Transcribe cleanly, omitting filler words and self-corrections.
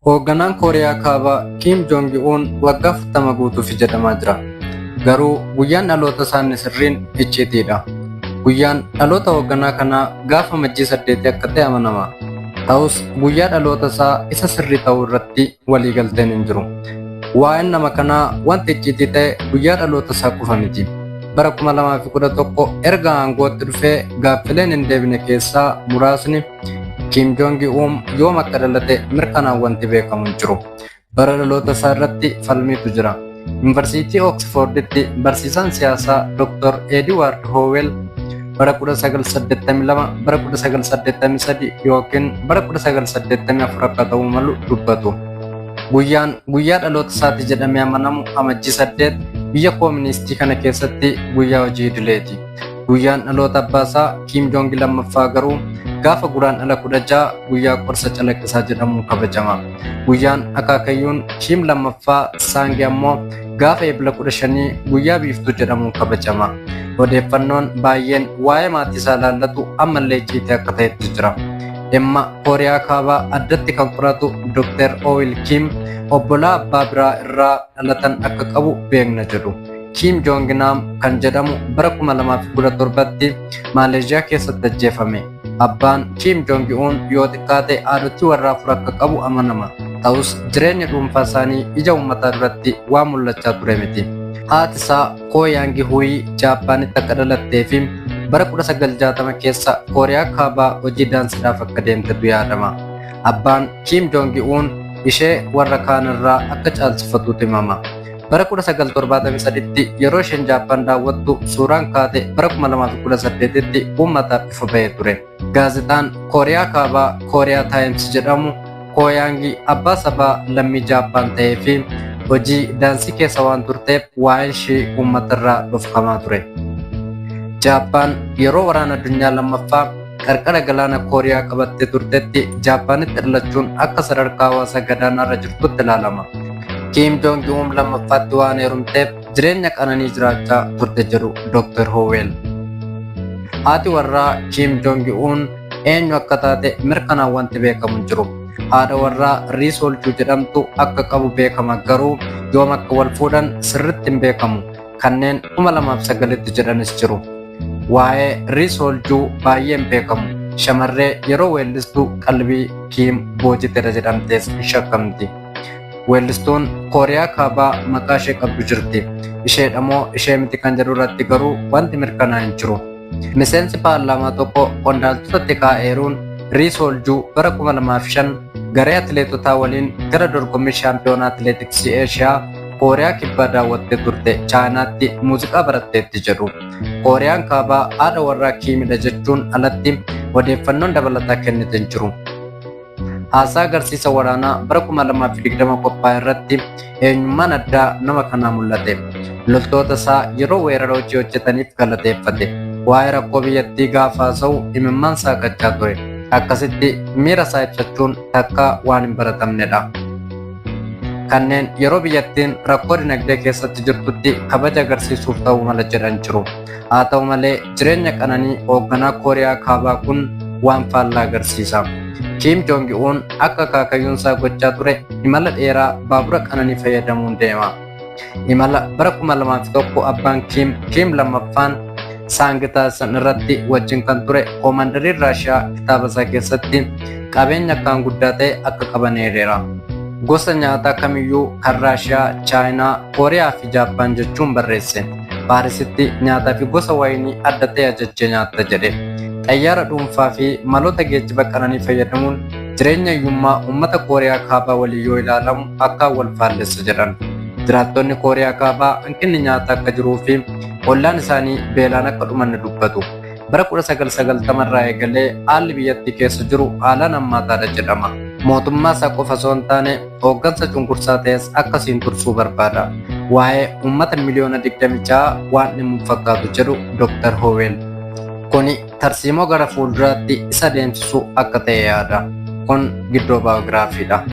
Hoogganaan Kooriyaa Kaabaa Kiim Joongi Uun waggaa 40 guutuufi jedhamaa jira. Garuu guyyaan dhaloota isaanii sirriin icciitiidha. Guyyaan dhaloota hoogganaa kanaa gaafa Amajjii 8 akka ta'e amanama. Ta'us guyyaa dhaloota isaa isa sirrii ta'uu irratti waliigalteen hin jiru. Waa'een nama kanaa wanti icciitii ta'e guyyaa dhaloota isaa qofa miti. Bara 2011 erga aangootti dhufee gaaffileen hin deebine keessaa muraasni Kiim Joongi Uum yoom akka dhalate mirkanaan wanti beekamu hin jiru. Bara dhaloota isaa irratti falmiitu jira. Yuunivarsiitii Oksfoorditti barsiisaan siyaasaa Dr. Ediwaard Hoowel bara 1982, bara 1983 yookiin bara 1984 akka ta'uu malu dubbatu. Guyyaan guyyaa dhaloota isaati jedhamee amanamu Amajjii 8 biyya kooministii kana keessatti guyyaa hojii idileeti. Guyyaan dhaloota abbaasaa Kiim Joongi lammaffaa garuu gaafa Guraandhala 16 guyyaa qorsa calaqqisaa jedhamuun kabajama. Guyyaan akaakayyuun Kiim lammaffaa Saangi ammoo gaafa Ebla 15 guyyaa biiftuu jedhamuun kabajama. Odeeffannoon baay'een waa'ee maatii isaa ilaallatu ammallee icciitii akka ta'etti jira. Dhimma Kooriyaa Kaabaa addatti kan qoratu Dr. Owil Kiim obbolaa abbaa biraa irraa dhalatan akka qabu beekna jedhu. Kiim Joong Naam kan jedhamu bara 2017tti Maaleeshiyaa keessatti ajjeefame. Abbaan Kiim Joong Un yoo xiqqaate haadhotii warraa afur akka qabu amanama. Ta'us jireenya dhuunfaa isaanii ija uummataa duratti waan mul'achaa ture miti. Haati isaa Koo Yaangi Huyi Jaappaanitti akka dhalattee fi bara 1960 keessa Kooriyaa Kaabaa hojii daansiidhaaf akka deemtetu yaadama. Abbaan Kiim Joongi Uun ishee warra kaan irraa akka caalsifatutu himama. Bara 1973tti yeroo isheen Jaappaan daawwattu suuraan kaate bara 2018tti uummataaf ifa bahee ture. Gaazexaan Kooriyaa Kaabaa Kooriyaa Taayims jedhamu Kooyaangi abbaa sabaa lammii Jaappaan ta'ee fi hojii daansii keessa waan turteef waa'een ishii uummatarraa dhofkamaa ture. Jaappaan yeroo waraana addunyaa lammaffaa qarqara galaana Kooriyaa qabattee turtetti Jaappaanitti dhalachuun akka sadarkaa hawaasa gadaanaarra jirtutti ilaalama. Kiim Joongi Uum lammaffaatti waan heerumteef jireenya qananii jiraachaa turte jedhu Dr. Howell. Haati warraa Kiim Joongi Uun eenyu akka taate mirkanaan wanti beekamu hin jiru. Haadha warraa Rii Soolchuu jedhamtu akka qabu beekama garuu yoom akka wal fuudhan sirritti hin beekamu. Kanneen 2009tti jedhanis jiru. Waa'ee Rii Soolchuu baay'ee hin beekamu. Shamarree yeroo weellistu qalbii Kiim boojitedha jedhamtees hin shakkamti. Weellistuun Kooriyaa Kaabaa maqaa ishee qabdu jirti. Isheedha moo ishee miti kan jedhu irratti garuu wanti mirkanaa'e hin jiru. Miseensi paarlaamaa tokko qondaaltota tikaa eeruun Rii Sooljuu bara 2005 garee atileetotaa waliin gara dorgommii shaampiyoonaa atileetiksii Eeshiyaa Kooriyaa Kibbaa daawwattee turte Chaayinaatti muuziqaa baratteetti jedhu. Kooriyaan Kaabaa haadha warraa Kiimidha jechuun alatti odeeffannoon dabalataa kennite hin jiru. Haasaa agarsiisa waraanaa bara 2020 qophaa'e irratti eenyummaan addaa nama kanaa mul'ate. Loltoota isaa yeroo weerara hojii hojjetaniif galateeffate. Waa'ee rakkoo biyyattii gaafa haasa'u imimmaan saaqachaa ture. Akkasitti miira isaa ibsachuun takkaa waan hin baratamnedha. Kanneen yeroo biyyattiin rakkoo dinagdee keessatti jirtutti kabaja agarsiisuuf ta'uu mala jedhan jiru. Haa ta'u malee jireenya qananii hoogganaa Kooriyaa Kaabaa kun waan faallaa agarsiisa. Kiim Joongi Uun akka akaakayyuunsaa gochaa ture imala dheeraa baabura qananii fayyadamuun deema. Imala bara 2001 abbaan Kiim, Kiim lammaffaan Saangi taasisan irratti wajjin kan ture koomandariin Raashiyaa kitaaba isaa keessatti qabeenya akkaan guddaa ta'e akka qaban eereera. Gosa nyaataa kamiyyuu kan Raashiyaa, Chaayinaa, Kooriyaa fi Jaappaan jechuun barreesse. Paarisitti nyaataa fi gosa wayinii adda ta'e ajajjee nyaatta jedhe. Xayyaara dhuunfaa fi maloota geejjiba qananii fayyadamuun jireenya hiyyummaa uummata Kooriyaa Kaabaa waliin yoo ilaalamu akkaan wal faallessa jedhan. Jiraattonni Kooriyaa Kaabaa hanqinni nyaataa akka jiruu fi ollaan isaanii beelaan akka dhuman ni dubbatu. Bara 1990 irraa eegalee haalli biyyattii keessa jiru haalaan hammaataadha jedhama. Mootummaa isaa qofa osoo hin taane hooggansa cunqursaa ta'es akkasiin tursuu barbaada. Waa'ee uummata miliyoona 26 waan dhimmu fakkaatu jedhu Dr. Howell. Kuni tarsiimoo gara fuulduraatti isa deemsisu akka ta'e yaada. Kun giddoo baayogiraafiidha.